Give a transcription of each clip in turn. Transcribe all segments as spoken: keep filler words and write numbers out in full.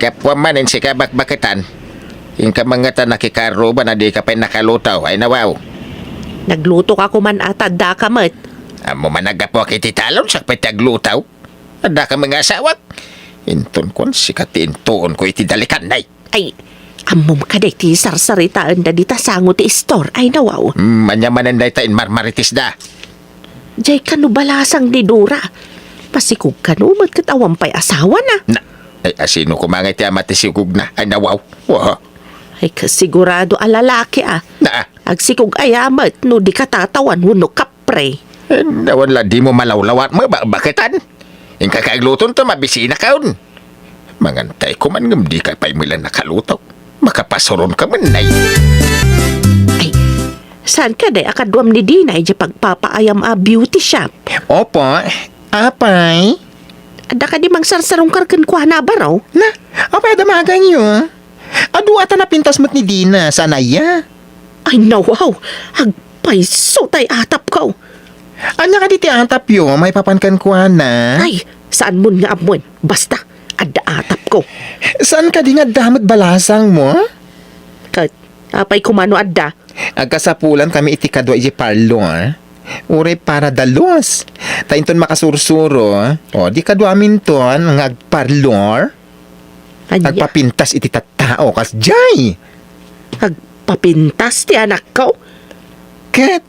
Gapuam manen sika bakbaketan. Inka man ngata nakikaruba a dika pay nakalutaw, ay nawaw. Naglutoka koman a ta addaka met. Ammo man a gapuak iti talon, siak pay ti aglutaw. Addaka met nga asawak. Inton kuan, sika ti intuonko iti dalikan, ay. Ay, ammom kadi ti sarsaritaenda dita sango ti istor, ay nawaw. Hmm, ania manen dayta inmarmaritisda? Jay kano balasang ni Dora. Masikog kano met ket awan pay asawana. Na, ay, asino koma ngay ti ama ti sikogna? Ay, nawaw. Wa. Ay, kasigurado a lalaki, a. Na. Agsikog aya met no di katatawan wenno kapre. Eh, awan la dimo malawlawat mo, ba-, baketan? Inka kagluton ta mabisinakon. Mangantay koman ngem dika pay met la nakalutaw. Makapasuronka met, nay. Ay, saan kadi a kaduam ni Dina idiay pagpapaayam a beauty shop? Opo, apay. Adda kadi mangsarsarungkar kenkuana a baro? Na, apay a damagayyo? Adu a ta napintas met ni Dina, saan aya? Ay, nawaw! Agpayso tay atapko! Ania kadi ti atapyo maipapan kenkuana? Ay, saanmon nga ammoen. Basta, adda atapko. Saan kadi nga adda met balasangmo? Ket, apay koma no adda? Agkasapulan kami iti kadua iti parlor. Uray para dalus. Ta inton makasursuro, o, di kaduaminton nga agparlor. Ania? Agpapintas iti tattao, kasjay. Agpapintas ti anakko? Ket,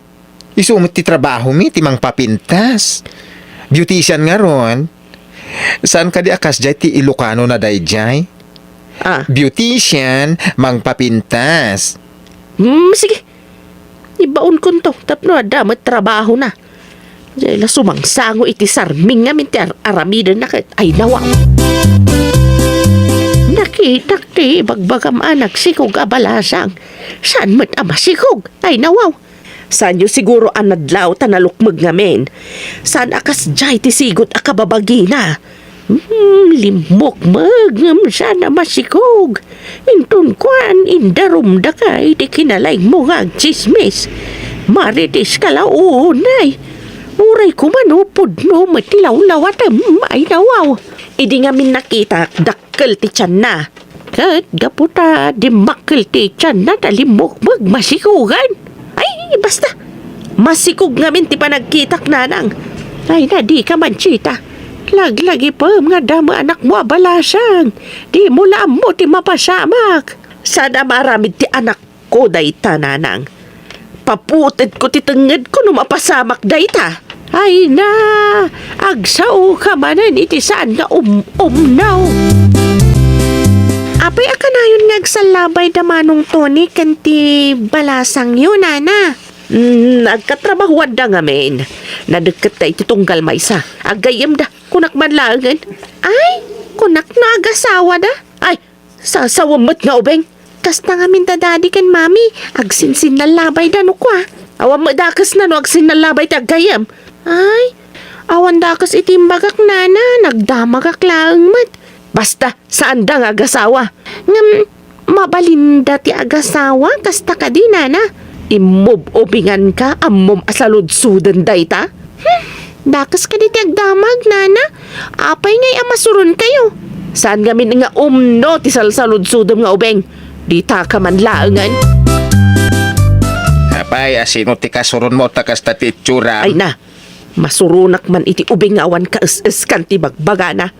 isu met ti trabahomi ti mangpapintas. Beautician ngarud. Saan kadi a kasjay ti Ilocano na dayjay? Ah. Beautician, mangpapintas. Hmm, sige. Ibaonkonto tapno adda met trabahona. Jay la sumangsango iti sarming ngamin ti ar-, aramidenna ket ay nawa. Nakitak ti ibagbagam a nagsikog a balasang. Saan met a masikog? Ay nawaw. Saanyo siguro a nadlaw ta nalukmeg ngamin. Saan a kasjay ti sigot a kababagina? Hmm, limmukmeg ngem saan a masikog. Inton kuan, indarumdaka iti kinalaingmo nga agtsismis. Marites ka la unay. Uray koma no pudno met ti lawlawatem, ay nawaw. Idi ngamin nakitak, dakkel ti tianna. Ket gapu ta dimmakkel ti tianna ta limmukmeg masikogan. Ay, basta. Masikog ngamin ti panagkitak, nanang. Ay, na, dika mansita. Laglagipem nga damo anakmo a balasang. Dimo la ammo ti mapasamak. Saan a maaramid ti anakko dayta, nanang. Paputedko ti tengngedko no mapasamak dayta. Ay na, agsaoka manen iti saan nga um-, umnaw. Apay a kanayon nga agsallabay da Manong Tony ken ti balasangyo, nana? Mm, agkatrabahoanda ngamin. Nadekketta iti tunggal maysa. Aggayyemda, kunak man laengen. Ay, kunak no agasawada. Ay, sasawem met nga ubing. Kasta ngamin da Daddy ken Mami, agsinsinnallabayda no kua. Awan met dakesna no agsinnallabay ti aggayyem. Ay, awan dakes iti imbagak, nana, nagdamagak laeng met. Basta, saanda nga agasawa. Ngem, mabalinda ti agasawa, kasta kadi, nana? Immub-ubinganka, ammom a saludsoden dayta? Hmm, dakes kadi ti agdamag, nana? Apay ngay a masuronkayo? Saan ngamin nga umno ti salsaludsodem nga ubing? Ditaka man laengen. Apay, asino ti kasuronmo ta kasta ti itsuram? Ay na, masuronak man iti ubing nga awan kaes-eskan ti bagbagana.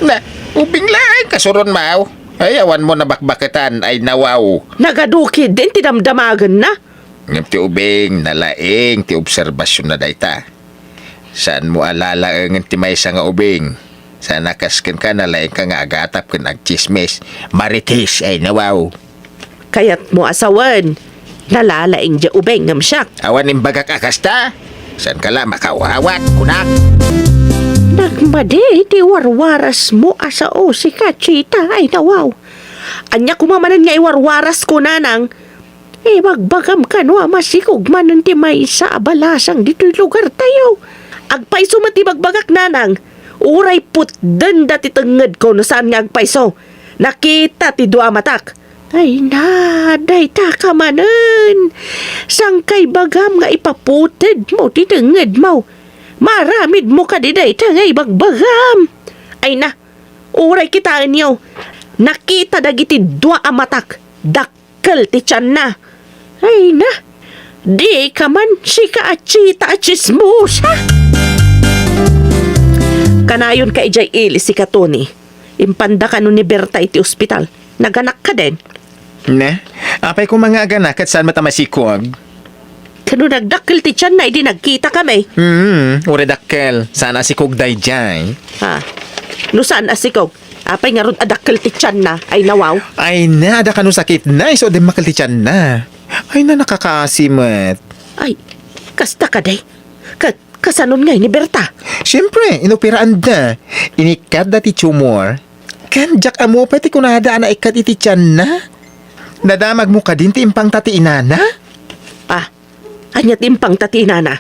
Na, ubing laeng kasuronmo? Ay, awanmo nabakbaketan, ay nawaw. Nagadukid din ti damdamagenna. Ngem ti ubing, nalaing ti obserbasionna dayta. Saanmo a lalaengen ti maysa nga ubing. Saan a kas kenka, nalaingka nga agatap ken agtsismis. Marites, ay nawaw. Kayatmo a sawen, nalalaing diay ubing ngem siak. Awan imbagak a kasta? Saanka la makawawat, kunak. Nagmadi ti warwarasmo a sao, sika, Chita, ay nawaw. Ania koma manen nga iwarwarasko, nanang? Ibagbagam kano a masikog manen ti maysa a balasang ditoy lugartayo. Agpayso met ti ibagbagak, nanang. Uray putdenda ti tengngedko no saan nga agpayso. Nakita ti dua a matak. Ay na, dayta ka manen. Sangkay bagam nga ipaputedmo ti tengngedmo. Maaramidmo kadi dayta nga ibagbagam. Ay na, uray kitaenyo. Nakita dagiti dua a matak, dakkel ti tianna. Ay na, di ka man sika a chita a chismosa. Kanayon ka idiay ili sika, Tony. Impanda kano ni Berta iti ospital. Naganak ka den. Ne? Apay koma nga aganak ket saan met a masikog? Kano nagdakkel ti tianna idi nagkita kami? Hmm, uray dakkel. Saan a sikog daydiay. Ha? No saan a sikog, apay ngarud a dakkel ti tianna? Ay nawaw. Ay na, adda kano sakitna, isu a dimmakkel ti tianna. Ay na, nakakaasi met. Ay, kasta kadi? Ka-, kasanon ngay ni Berta? Siempre, inoperaanda. Inikkatda ti tumor. Ken diak ammo pay ti kunada a naikkat iti tianna. Nadamagmo kadin ti impangta ti inana? Ah, ania ti impangta ti inana?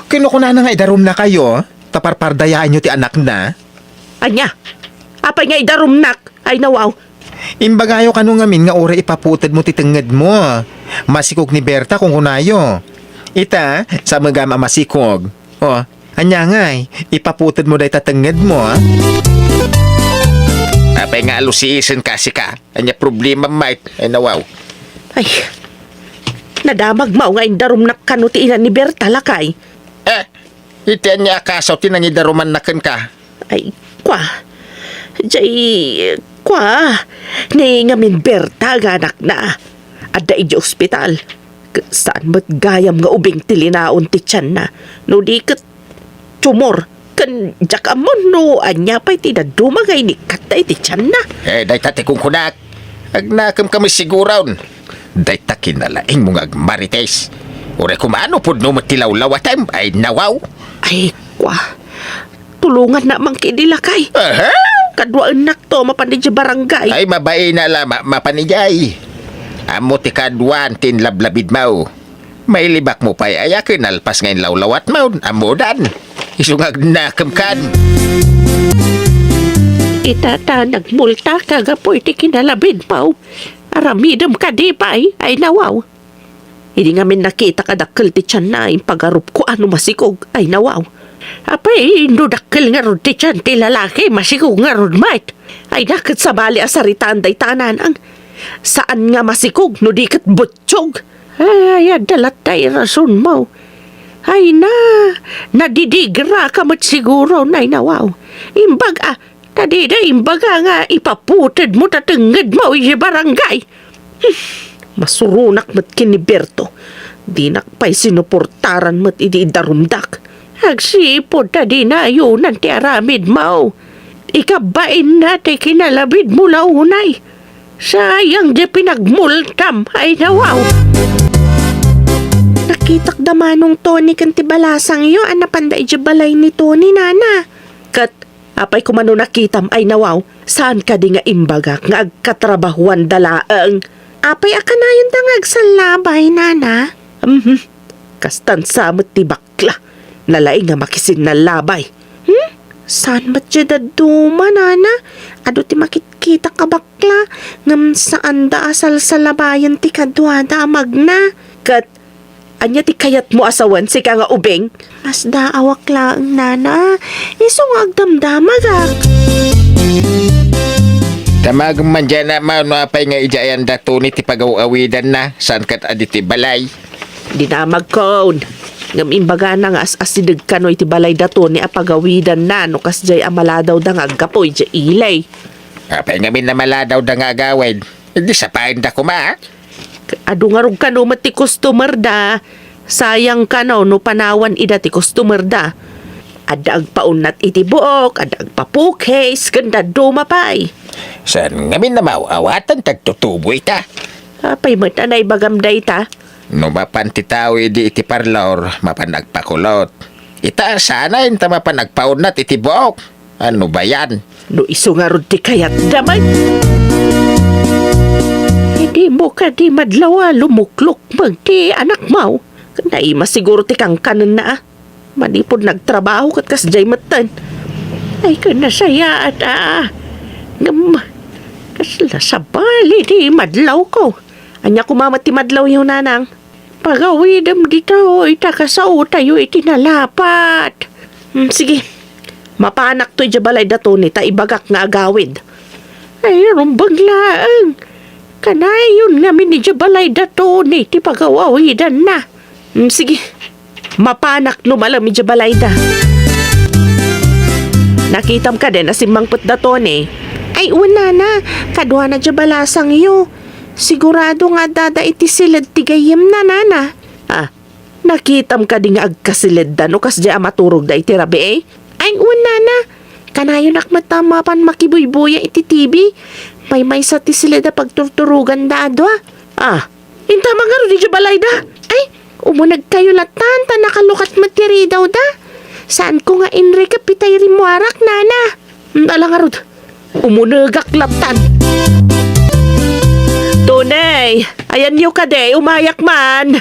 Kinukunana nga idarumnakayo, ta parpardayaenyo ti anakna. Ania? Apay nga idarumnak? Ay nawaw. Imbagayo kano ngamin nga uray ipaputedmo ti tengngedmo. Masikog ni Berta, kunkunayo. Ita, samegam a masikog. O, ania ngay, ipaputedmo dayta tengngedmo, a? Apay nga alusiisen ka, sika? Ania problemam met? Ay nawaw. Ay, nadamagmo nga indarumnak kano ti ina ni Berta, lakay. Eh, iti ania a kaso ti nangidarumanna kenka? Ay, kua. Jay, kua. Ni ngamin Berta nga anakna. Adda idiay ospital. K-, saan met gayam nga ubing ti linaon ti tianna? No di ket tumor. Ken diak ammo no ania pay ti dadduma nga inikkatta iti tianna. Eh, dayta ti kunkunak. Agnakem kami siguron. Dayta kinalaingmo nga agmarites. Uray koma no pudno met ti lawlawatem, ay nawaw. Ay, kua. Tulongannak man kadi, lakay. Aha? Kaduaennakto mapan idiay barangay. Ay, mabain a la, ma-, mapan idiay. Ammo ti kaduan ti inlablabidmo. Mailibakmo pay aya ken nalpas nga inlawlawatmo, ammodan. Isu nga agnakem kan. Ita ta nagmultaka gapu iti kinalabidmo. Aramidem kadi pay, ay nawaw. Idi ngamin nakitak a dakkel ti tianna, impagarupko a no masikog, ay nawaw. Apay, no dakkel ngarud ti tian ti lalaki, masikog ngarud met. Ay na ket sabali a saritaan dayta a nanang. Saan nga masikog no di ket butchog. Ay, adda latta ti rasonmo. Ay na, nadidigra ka met siguro, ay nawaw. Imbag a, ta dida imbaga nga ipaputedmo ta tengngedmo idiay barangay. Hmm, masuronak met ken ni Berto. Dinak pay sinuportaran met idi idarumdak. Agsipud ta dinayonan ti aramidmo. Ikabbainna ti kinalabidmo la unay. Sayang ti pinagmultam, ay nawaw. Nakitak da manong Tony ken ti balasangyo a napanda idiay balay ni Tony, nana. Ket apay koma no nakitam, ay nawaw, saan kadi nga imbagak nga agkatrabahuanda laeng? Apay a kanayonda nga agsallabay, nana? Mhm. Kastan sa met ti bakla. Nalaing nga makisinnallabay. Hmm? Saan met diay dadduma, nana? Adu ti makitkitak a bakla, ngem saanda a salsalabayen ti kaduada a magna. Ket ania ti kayatmo a sawen, sika nga ubing? Masdaawak laeng, nana. Isu nga agdamdamagak. Damagem man diay, nana, no apay nga idiay anda Tony ti pagaw-awidanna, saan ket adi ti balay. Dinamagkon. Ngem imbagana nga as-asideg kano iti balay da Tony a pagawidanna no kasdiay a maladawda nga aggapu idiay ili. Apay ngamin a maladawda nga agawid? Idi sapaenda koma. Adu ngarud kano met ti customer da. Sayang kano no panawan ida ti customer da. Adda agpaunnat iti buok, adda agpapukis, ken dadduma pay. Saan ngamin a maaw-awatan ti agtutubo ita? Apay met a naibagam dayta? No mapan ti tao idi iti parlor, mapan agpakulot. Ita, saan a inta mapan agpaunnat iti buok. Ano ba yan? No isu ngarud ti kayatda met. Idimo kadi madlaw a lumuklukmeg ti anakmo. Naima siguro ti kankanenna a. Manipud nagtrabaho ket kasdiay metten. Ay, ken nasayaat a. Ngem, kasla sabali ti madlawko. Ania koma met ti madlawyo, nanang? Pagawidem ditoy, ta kasaotayo iti nalapat. Hmm, sige. Mapanakto idiay balay da Tony ta ibagak nga agawid. Ay, rumbeng laeng. Kanayon ngamin idiay balay da Tony ti pagaw-awidanna. Mm, sige. Mapanak no malem idiay balay da. Nakitam kadi a simmangpet da Tony? Ay, wen, nana. Kaduana idiay balasangyo. Sigurado nga addada iti siled ti gayyemna, nana. Ah, nakitam kadi nga agkasiledda no kasdiay a maturogda iti rabii? Ay, wen, nana. Kanayonak met a mapan makibuybuya iti T V. Maymaysa ti siled a pagturturoganda a dua. Ah, inta man ngarud idiay balayda. Ay, umunegkayo latan ta nakalukat met ti ridawda. Saanko nga inrikep itay rimmuarak, nana. Ala ngarud, umunegak latan. Tony, ayanyo kadi, umayak man.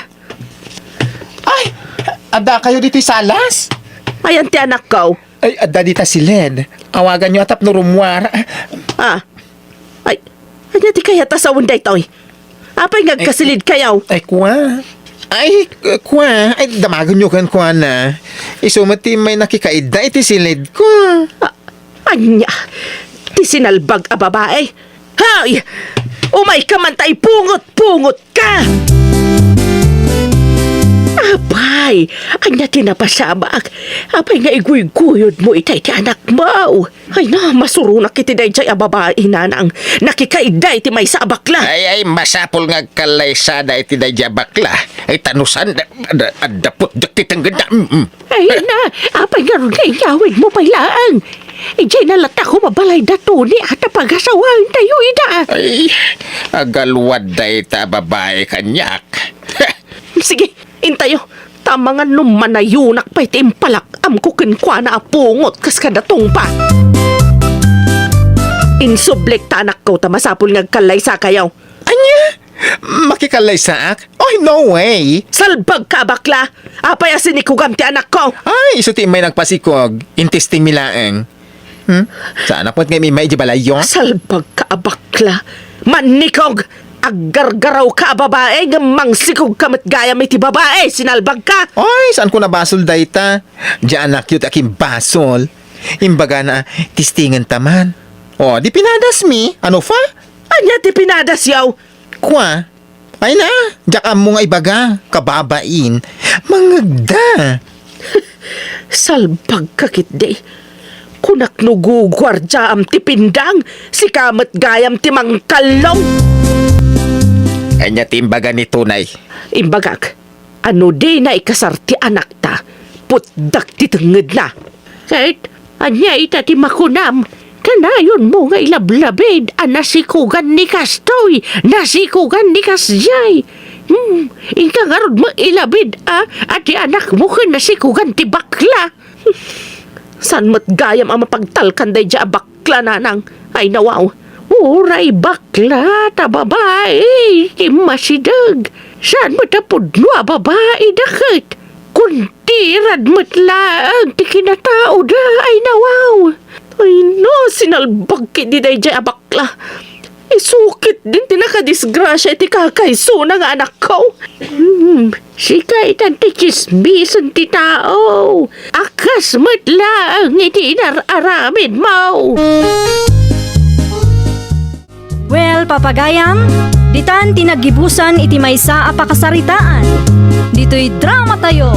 Ay, adda kayo ditoy salas? Ayan ti anakko. Ay, adda dita siled. Awaganyo a tapno rummuar. Ah. Ay, ania ti kayat a sawen daytoy? Apay nga agkasilidkayo? Ay, kua. Ay, kua. Ay, damagenyo kenkuana. Isu met ti immay nakikaidda iti siledko. Ah, ania? Ti sinalbag a babai? Hoy! Umayka man ta ipungot-pungotka! Apay, ania ti napasamak? Apay nga iguyguyodmo itay ti anakmo? Ay na, masuronak iti daydiay a babai, nanang. Nakikaidda iti maysa a bakla. Ay, ay, masapul nga agkallaysada iti daydiay a bakla. Ay, ta no saan, da-, da-, adda putdek ti tengngeddam. Mm, mm. Ay na, apay ngarud nga inyawidmo pay laeng? Idiay na latta koma balay da Tony a ta pagasawaentayo ida. Ay, agalwad dayta a babai kaniak. Sige, intayo. Ta amangan no manayonak pay ti impalak-amko kenkuana a pungot kas kada tungpa. Insublik ta anakko ta masapul nga agkallaysakayo. Ania? Makikallaysaak? Oy, no way! Salbagka a bakla! Apay a sinikugam ti anakko? Ay, isu ti immay nagpasikog. Intesting mi laeng. Hmm? Saanak met nga immay idiay balayyo? Salbagka a bakla! Mannikog! Aggargarawka a babai ngem mangsikogka met gayam iti babai! Sinalbagka! Oy, saanko a basol dayta? Diay anakyo ti akimbasol. Imbagana a testingenta man. O, di pinadasmi. Ano pa? Ania ti pinadasyo? Kua, ay na, diak ammo nga ibaga, kababain. Mangngegda. Salbagka ketdi. Kunak no guguardiaam ti pindang, sika met gayam ti mangkallong. Ania ti imbaga ni Tunay? Imbagak, a no dina ikasar ti anakta, putdak ti tengngedna. Ket ania ita ti makunam? Kanayonmo nga ilablabid a nasikogan ni kastoy, nasikogan ni kasdiay. Hmm, inka ngarud met ilabid a, a ti anakmo ken nasikogan ti bakla. Saan met gayam a mapagtalkan daydiay a bakla, nanang? Ay, nawaw. Uray bakla ta babai ti masideg. Saan met a pudno a babai da ket kuntirad met laeng ti kinataoda. Ay, nawaw. Ay, no, sinalbag ketdi daydiay a bakla. Isu ketdin ti nakadisgrasia iti kakaisuna nga anakko. Hmm, sika itan ti tsismisen ti tao. A kas met laeng iti inar-aramidmo. Well, papagayam, ditan ti naggibusan iti maysa a pakasaritaan. Ditoy dramatayo,